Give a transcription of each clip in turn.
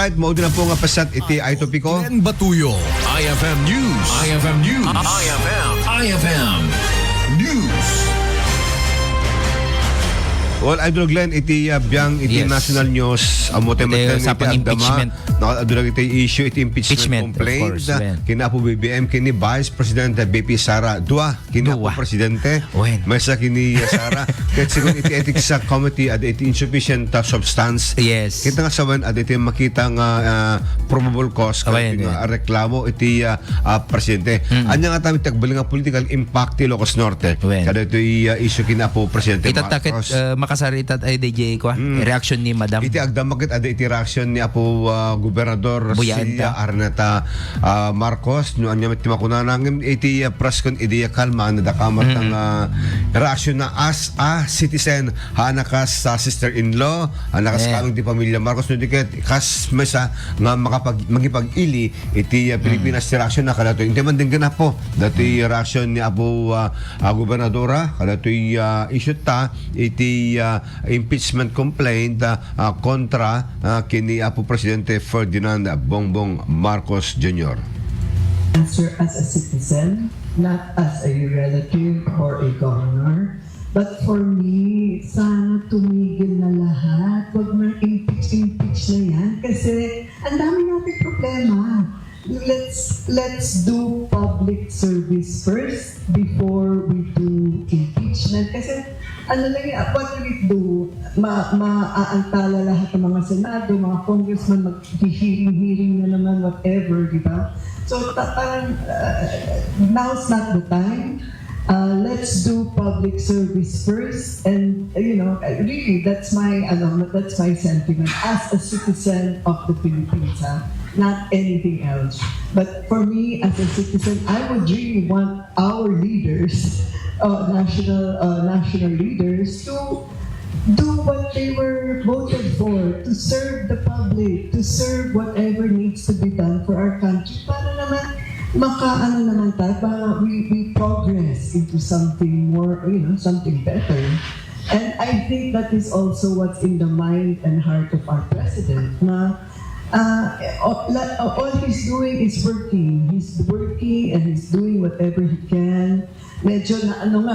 Alright, maudi na po nga pasat iti ay topiko. Glenn Batuyo, IFM News. IFM News. IFM News. Well, Idol Glenn, iti biyang iti Yes. national news amo tematan iti usapang agdama impeachment. nakadurag iti issue iti impeachment Impeachment, complaint of course, Ben. kina po BBM kini Vice President BP Sara dua kina po Dua. presidente Wen. may sa kini Sara ket sigun iti ethics sa committee at iti insufficient substance Yes. kita nga sawan at iti makita nga probable cause Awen, nga reklamo iti presidente anya nga tamit tagbali nga political impact ti Ilocos Norte Awen. kada iti issue kina po presidente Itatakit Marcos. makasaritat ay DJ ko. Reaction ni Madam. Iti agdamakit ada iti reaction ni Apo Gobernador Buyanta. Silvia Arneta Marcos no anya met makunanang iti press con iti kalma na dakamot ang reaction na as a citizen hanakas sa sister-in-law hanakas kaming ti pamilya Marcos no diket kas mesa nga magipag-ili iti Pilipinas ti reaction na kadato hindi man din ganapo dati reaction ni Apo Gobernadora kadato issue ta iti impeachment complaint kontra kini Apo Presidente Ferdinand Bongbong Marcos Jr. Answer as a citizen, not as a relative or a governor. But for me, sana tumigil na lahat. Huwag nang impeach na yan. Kasi ang dami natin problema. Let's do public service first before we do impeachment. Kasi ano lang yan, what will it do? Maaantala lahat ng mga senado, mga congressman, mag-hearing na naman, whatever, di ba? So parang now's not the time. Let's do public service first, and really that's my sentiment as a citizen of the Philippines, not anything else. But for me as a citizen, I would really want our leaders, national leaders, to do what they were voted for, to serve the public, to serve whatever needs to be done for our country. Para naman we progress into something more, something better. And I think that is also what's in the mind and heart of our president. Na all he's doing is working. He's working and he's doing whatever he can. Medyo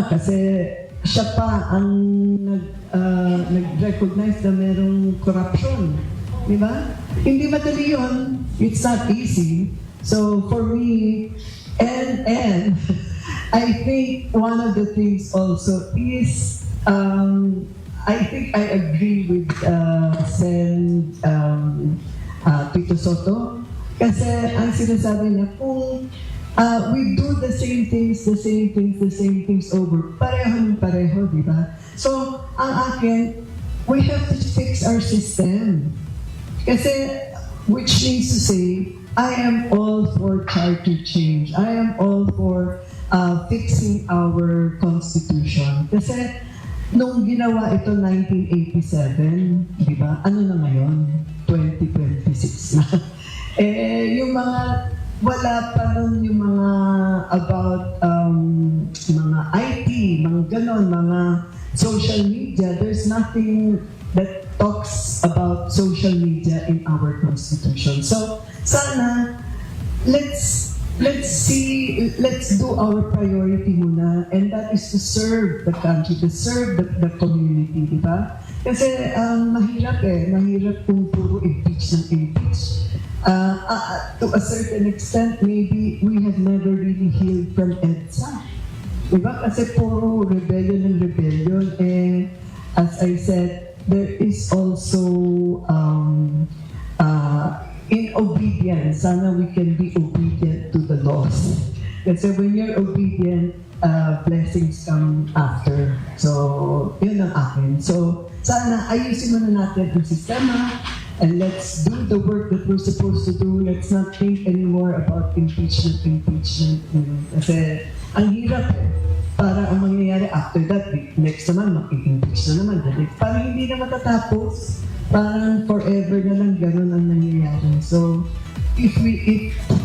kasi siya pa ang nag-recognize na merong corruption. Di ba? Hindi madali yun. It's not easy. So for me, and I think one of the things also is, I think I agree with Sen Tito Soto. Kasi ang sinasabi niya, kung we do the same things over, pareho, di ba? So, ang akin, we have to fix our system. Kasi, which means to say, I am all for charter change. I am all for fixing our constitution. Kasi, nung ginawa ito 1987, di ba? Ano na ngayon? 2026 na. Yung mga wala pa nun yung mga about mga IT, mga ganon, mga social media. There's nothing that talks about social media in our constitution. So sana let's do our priority muna, and that is to serve the country, to serve the community, di ba? Kasi mahirap kung puro impeach. To a certain extent, maybe we have never really healed from EDSA. Diba? Kasi puro rebellion. As I said, there is also in obedience. Sana we can be obedient to the laws. Kasi when you're obedient, blessings come after. So, yun ang akin. So, sana ayusin muna natin ang sistema, and let's do the work that we're supposed to do. Let's not think anymore about impeachment. Kasi ang hirap Para ang mangyayari after that, next naman, makikimpeach na naman. Parang hindi na matatapos. Parang forever na lang ganun ang nangyayari. So, if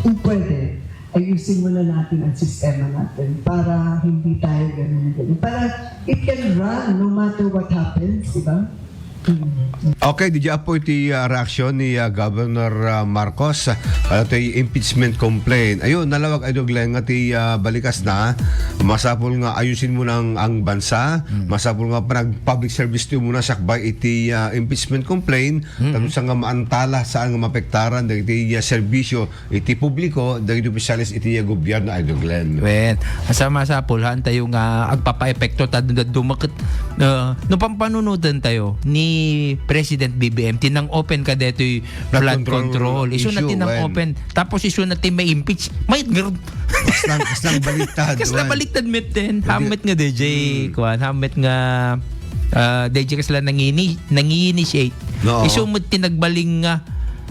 kung pwede, ayusin muna natin ang sistema natin para hindi tayo ganun. Para it can run no matter what happens, di ba? Okay, di po iti reaksyon ni Governor Marcos iti impeachment complaint. Ayun, nalawag ay doglen nga ti balikas na. Masapol nga ayusin mo ng ang bansa. Masapol nga panag public service ti muna sakbay iti impeachment complaint. Tanong sa nga maantala saan nga mapektaran dagiti serbisyo iti publiko dagiti opisyalis iti gobyerno ay doglen. Wen, asama sa pulhan tayo nga agpapa-epekto ta dumakit no pampanunutan tayo ni President BBM tinang open ka detoy flood control. Isu na tinang open. Tapos isu na may impeach. May Kaslang baliktad. kasla baliktad met din. Hamet nga DJ kuan, hamet nga DJ kasla nangi-initiate. No. Isu mo tinagbaling nga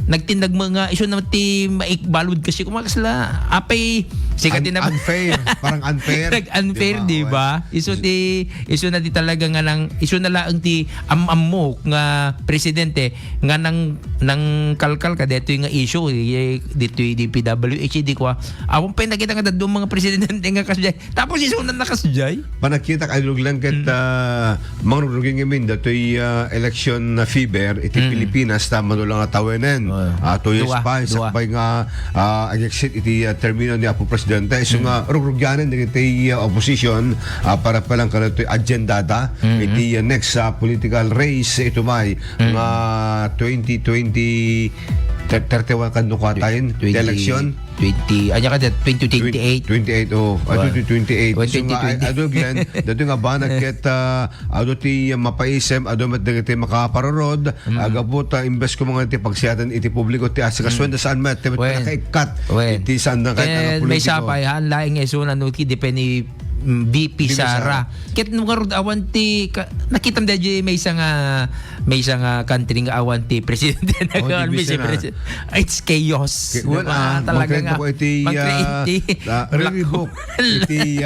nagtindag mga isu na ti maikbalud kasi kumakasla apay sikat din na unfair, parang unfair. unfair di ba? Isu na di talaga nga nang isu na laang ti mo nga presidente nga nang kalkal ka dito nga issue dito di PWH di ko awon pa nakita nga dadto mga presidente nga kasjay tapos isu na nakasjay Panakita ka lang ket mangruging imin datoy election na fever iti Pilipinas ta manulang nga tawenen. 2 years pa sakbay nga exit iti termino ni Apo Presidente so nga rugyanen iti opposition para palang kanatoy agendada iti next political race ito may nga 2020 31 kan nukatayin election 20 anya ka 2028 28 so nga ado Glenn dato nga ba nagket ado ti mapaisem ado mat dagiti makaparorod agabot imbes ko mga ti pagsiyatan iti publiko ti asakaswenda saan met ti nakaikat iti saan na kahit may sapay han laing esuna nuki depende BP Sara. Ket nung karod awan ti nakita mo dadyo may isang country nga awan ti presidente na vice president. It's chaos. Talaga nga. Rilibok. Iti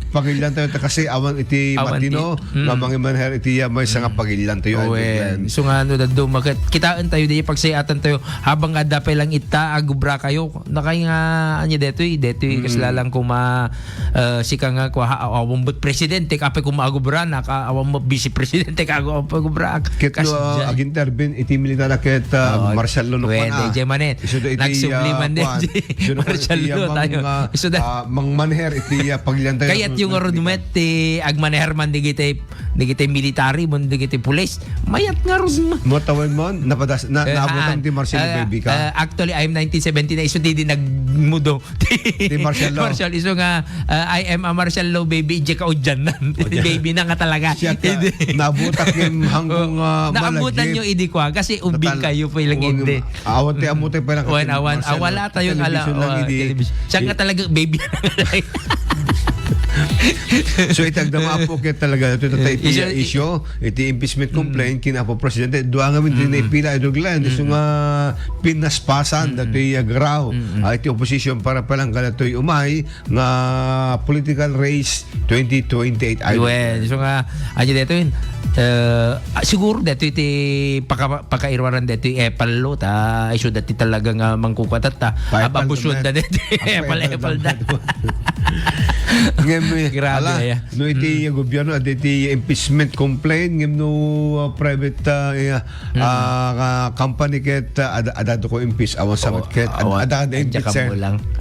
pagilan tayo kasi awan iti matino nga mga manher iti may isang pagilan tayo. So nga daddo kitaan tayo di pagsayatan tayo habang adapay lang ita agubra kayo nakay nga anya detoy kaslalang kuma sika nga awang but presidente kapay kumagubra na awang vice presidente kago agubra Ketno aginterbin iti militar ket Marshal Lo Pwede DJ Manet nagsubliman din Marshal Lo tayo mangmanher iti pagilan tayo kayat yung rodmet agmanher man digitay military mon digitay police mayat nga rodmet mo tawon mo naabutan ti Marshal baby ka actually I'm 1979 iso di nagmudo ti Marshal Lo Marshal iso nga I am a Marshal Lo baby ije ka udyan nan baby na nga talaga nabutak yung hanggang naabutan nyo idi kwa kasi ubing kayo pa ilang hindi awan tayo amutay pa lang wala tayong siya nga talaga baby so itagdama po kaya talaga ito iti issue iti impeachment complaint kina po presidente duwa nga min din pila idoglan so nga pinaspasan datoy graw iti opposition para palang kalatoy umay nga political race 2028 so nga aja dito yun siguro dito iti pakairwaran dito epal ta iso dati talaga nga mangkukatat ta ababusyon da dito epal da grabe no iti gobyerno at iti impeachment complaint ngem no private company ket adado ko impeach awan sa ket adado impeach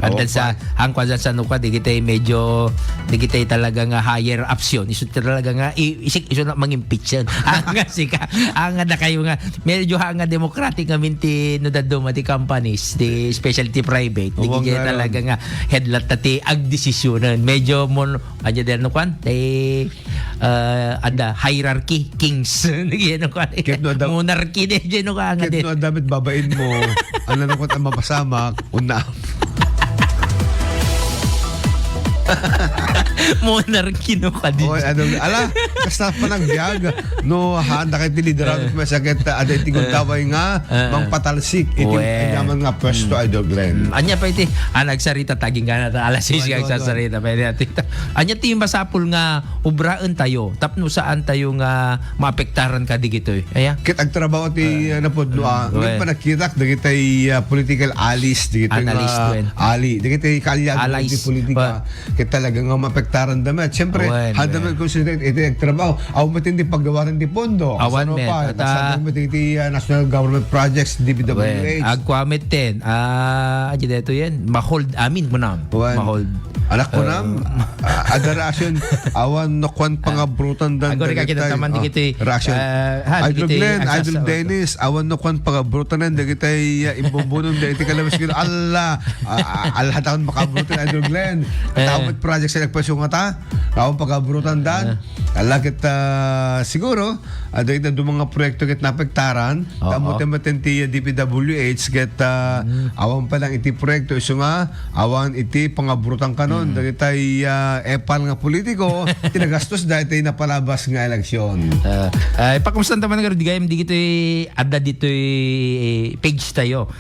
andan sa hangkwa sa nuka digitay medyo digitay talaga nga higher option iso talaga nga iso na mang-impeach yan anga sika anga na kayo nga medyo hanga democratic nga minti no daddo mati companies di specialty private digitay talaga nga headlat tati ag desisyonan medyo mon anya der no kwan ada hierarchy kings no kwan monarchy de no ka nga de no damit babain mo ano na kung mapasamak una monarchy no ka din ala kasta pa ng biyag no handa kay lideran ko sakit ada tingog taway nga mangpatalsik iti yaman nga pwesto idol Glenn anya pa iti nagsarita taging gana ta alas 6 kag sasarita pwede anya ti masapul nga ubraen tayo tapno saan tayo nga maapektaran ka digitoy aya ket ag trabaho ti napudno ngem pa nakita digitay political allies digitay ali digitay kalyan ti politika ket talaga nga maapektaran damet siyempre handa man consider iti trabaho. Awan matindi paggawa ng pondo. Awan, Ano met. pa? At, Kasama matindi National Government Projects, DPWH. Agkwamit din. Adyo dito yan. Mahold amin mo na. Wan. Mahold. Anak ko nam, adarasyon, awan no kwan pangabrutan dan Agora ka kita taman di kita reaction. Idol Glenn, Idol Dennis, awan no kwan pangabrutan dan kita imbumbunon da iti kalabas ko. Allah, alhatan makabrutan Idol Glenn. Tawag project sa nagpasyo nga ta. Awan pagabrutan dan. Allah kita siguro ada ita do mga proyekto ket napektaran, tamo tematenti DPWH ket awan pa lang iti proyekto iso nga awan iti pangabrutan kanon dagitay epal nga politiko tinagastos dahil napalabas nga eleksyon. Pakamusta naman nga di gayam di adda dito page tayo.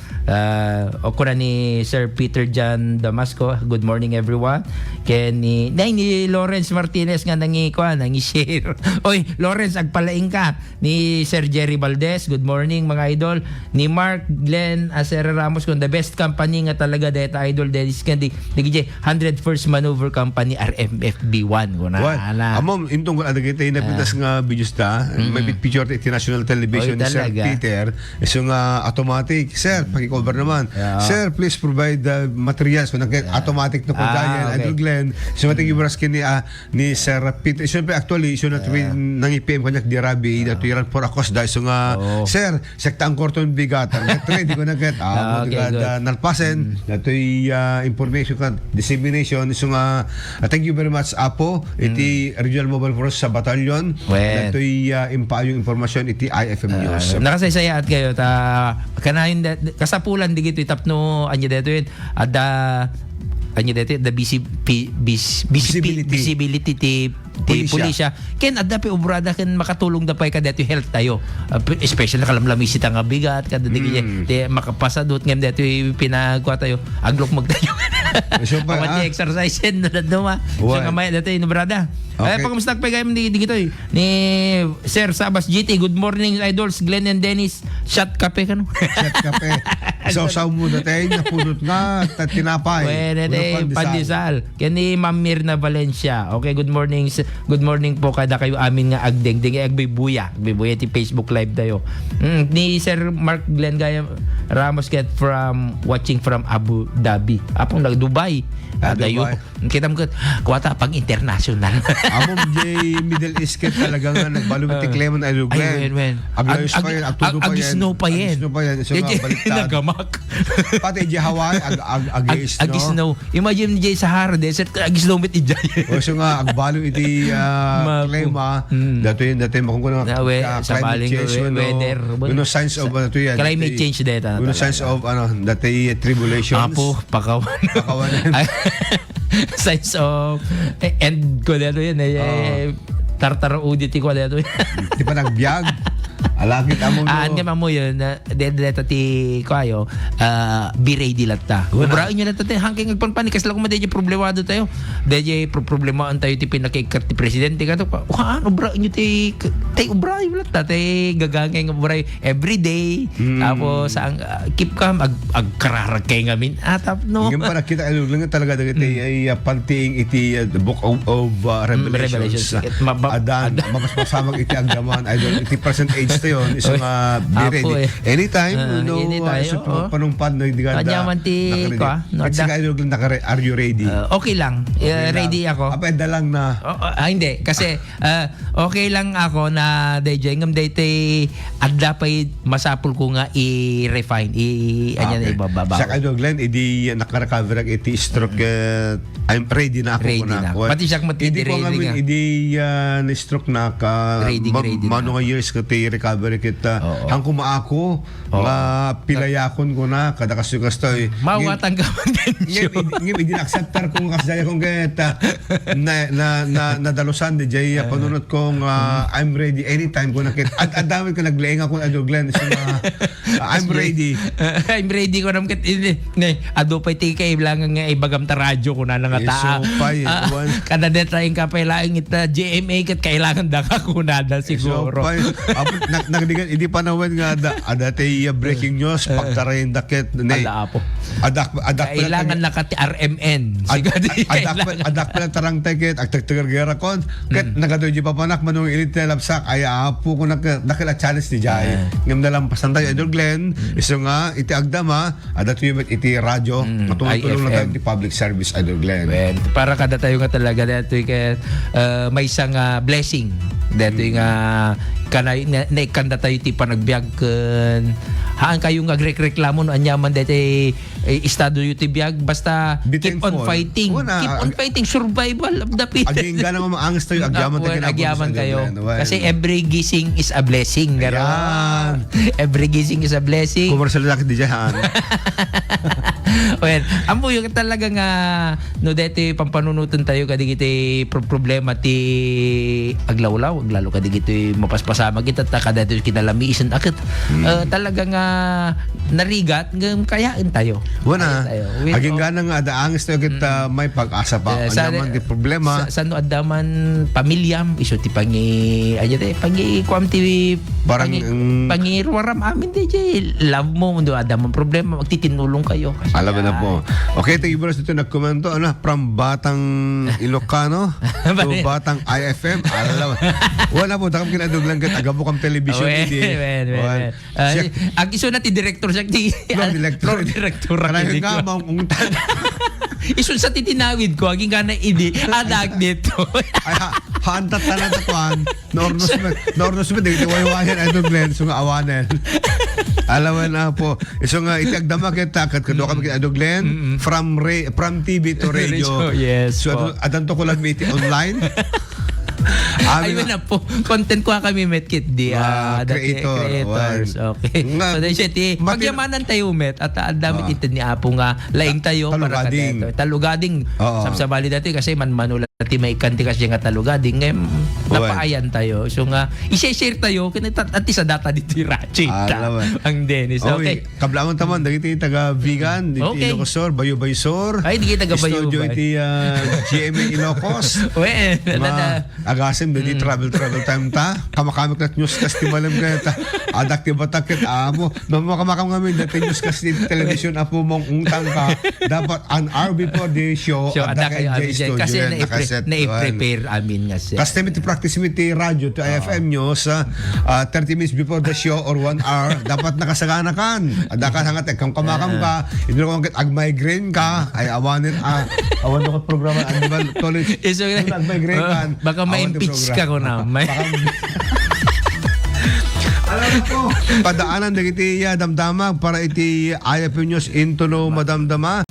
O kuna ni Sir Peter John Damasco. Good morning everyone. Ken ni Lawrence Martinez nga nangi share. Oy, Lawrence agpalaing ka ni Sir Jerry Valdez. Good morning mga idol. Ni Mark Glenn Acera Ramos kung the best company nga talaga data idol Dennis Candy. Nigi 101st Maneuver Company RMFB1 kuna. Amom intong ada kita inapitas nga videos ta. May picture iti national television ni Sir Peter. Iso nga automatic. Sir, paki-cover naman. Sir, please provide the materials kung automatic na kung dyan. Idol Glenn. So mating ibraskin ni Sir Peter. Iso actually iso na nang IPM kanyak di Rabi na tuiran for akos dahil so nga Sir, sekta ang korton bigatan. Ready ko na get. Nalpasen na to'y information ka dissemination. So nga thank you very much Apo iti Regional Mobile Force sa Batalyon. Na to'y impayong informasyon iti IFM News. Nakasaysaya at kayo kanayon kasapulan di gito itapno anya dito yun ada anya dito the visibility ti pulisya ken adda pe obrada ken makatulong da pay kadto health tayo especially nakalamlamisit ang bigat kada di makapasadot ngem dito pinagwa tayo aglok magtayo pamati exercise na daduma so kamay dito obrada. Okay. Pakamusta pa gayam ni gito ni Sir Sabas GT. Good morning idols Glenn and Dennis. Shot kape kano? Shot kape. Sausaw mo na tayo napulot nga tinapay. Pwede pandesal. Kani Ma'am Mirna Valencia. Okay, good morning. Good morning po kada kayo amin nga agdengdeng agbibuya. Agbibuya ti Facebook live tayo. Ni Sir Mark Glenn Gayam Ramos get from watching from Abu Dhabi. Apong nag Dubai. Dayo. Kita mo kuwata pang international. Amom jay Middle East ket talaga nga nagbalo ti Clement Idol Glenn. Aglayos pa yan, agtudo pa yan. Agisno pa yan. Agisno pa yan. So nga baliktad. Nagamak. Pati jay Hawaii agisno. Agisno. Imagine jay Sahara desert agisno mit ijay. O so nga agbalo iti klima. Dato yun makungko na climate change weather. Uno signs of ano to yan. Climate change data. Uno signs of dati tribulations. Apo pakawan. Signs of and ko dito yan tartaro uditi ko dito. Di pa nagbiag. Alakit amo mo. Hindi mo yun. Dito ti kayo. Be ready latta. Ubrain nyo latta. Hangking agpanpanikas lang kung madaya problemado tayo. Daya problemaan tayo ti pinakikat ti presidente ka to. Ubrain nyo ti ubrain latta. Ti gagangin ubray everyday. Tapos keep calm. Agkararag kayo ngamin. No. Ngayon pa nakita lang talaga dagiti ay panting iti the book of Revelations. Adan. Mapasamag iti agdaman. Iti present age tayo. Isang be ready. Anytime, panumpad na hindi ganda. Kanyaman ti ko. Are you ready? Okay lang. Ready ako. Apenda lang na. Hindi. Kasi okay lang ako na DJ. Ngam dayte adda pa'y masapul ko nga i-refine. Anya na ibababa. Sa Idol Glenn, hindi nakarecover iti stroke. I'm ready na ako. Ready na ako. Pati siya matindi ready nga. Hindi na-stroke na ka. Mano nga years ka ti recovery kita. Ang kumaako, pilayakon ko na, kada kasugas to. Mawatang ka man din. Hindi na-acceptar kong kasdaya kong kita nadalusan di jay panunod kong I'm ready anytime ko nakita. At dami ko nagleeng ako Idol Glenn. I'm ready. I'm ready ko naman ado pa iti kailangan nga ibagam ta radyo ko na nga taa. Kada detraing ka pa ilaing ita GMA kat kailangan da ka kunada siguro. nagdigan hindi pa nawen nga ada tay breaking news pagtarayin dakit ne. Ala po. Adak Kailangan nakati RMN. adak pala tarang ticket ag tagtagargera kon ket nagadoy di papanak manung ilit na lapsak ay apo ko nakila challenge ni Jai ngam dalam pasan tayo Idol Glenn iso nga iti agdama ada tuyo iti radyo matulong lang tayo iti public service Idol Glenn. Well, para kada tayo nga talaga dito may isang blessing dito nga kanay naikanda tayo ti panagbiag ken haan kayo nga reklamo no anyaman dito estado yu ti biag basta Bitin keep on fall. fighting. Una, Keep on fighting, survival of the fittest. Aging ka naman maangas tayo agyaman tayo Agyaman kayo. Kasi every gising is a blessing. Ayan. Every gising is a blessing. Commercial lakit di dyan. Well, amo yung talaga nga no deti pampanunutan tayo kadigiti problema ti aglawlaw aglalo kadigiti mapaspasama kita ta kada dito kinalamisan akit talaga nga narigat ngem kayain tayo. Wala. With Aging ka nga adaangis tayo kita may pag-asa pa. Ano naman di problema. Sa no adaman pamilyam iso ti pangi aja te pangi kuam ti Parang, pangiruaram amin di love mo do adaman problema magtitinulong kayo. Alam mo na po. Okay, thank you very much. Ito nagkomento. From Batang Ilocano to Batang IFM. Alam mo. Wala po. Takam kinaduglang kat agabukang television. Ang iso na ti director siya ti Floor director. Kanayang nga maungtan. Isun sa titinawid ko aging kana idi adag dito. Ay, hantat na lang tatuan. Nornos mo. Di wayawayan ay Glenn. So nga awanan. Alam mo na po. So nga itagdama kita. Kat kado kami kina Glenn. From TV to radio. Yes. So adanto ko lang meeting online. Ayun na po. Content ko kami metkit di creators. Okay. So then siya ti magyamanan tayo met at damit ito ni Apo nga laing tayo para Talugading. Talugading. Sabsabali dati kasi manula ti may kanti kasi nga talugading ngem napaayan tayo. So nga i-share tayo kinati sa data dito Rachita. Ang Dennis. Okay. Kablamon taman dagiti taga vegan dito Ilocosor, Bayo-Baysor. Ay di taga Bayo. Studio iti GMA Ilocos. Well, agasim dito travel time ta. Kamakamik na news kasi malam kaya ta. Adak ti batakit amo. Makamakam kami dati news kasi television apo mong ungtang ka. Dapat an hour before the show adak kayo studio. Kasi na-prepare amin nga siya. Kasi ti practice mi ti radio ti IFM news 30 minutes before the show or 1 hour dapat nakasagana kan. Adakan hangat kung kamakam ka, hindi ko ag-migraine ka, ay awanin awan ko programa animal college. Ag-migraine kan. Baka ma-impeach ka ko na. Alam ko, padaanan dagiti damdama para iti IFM news into no madamdama.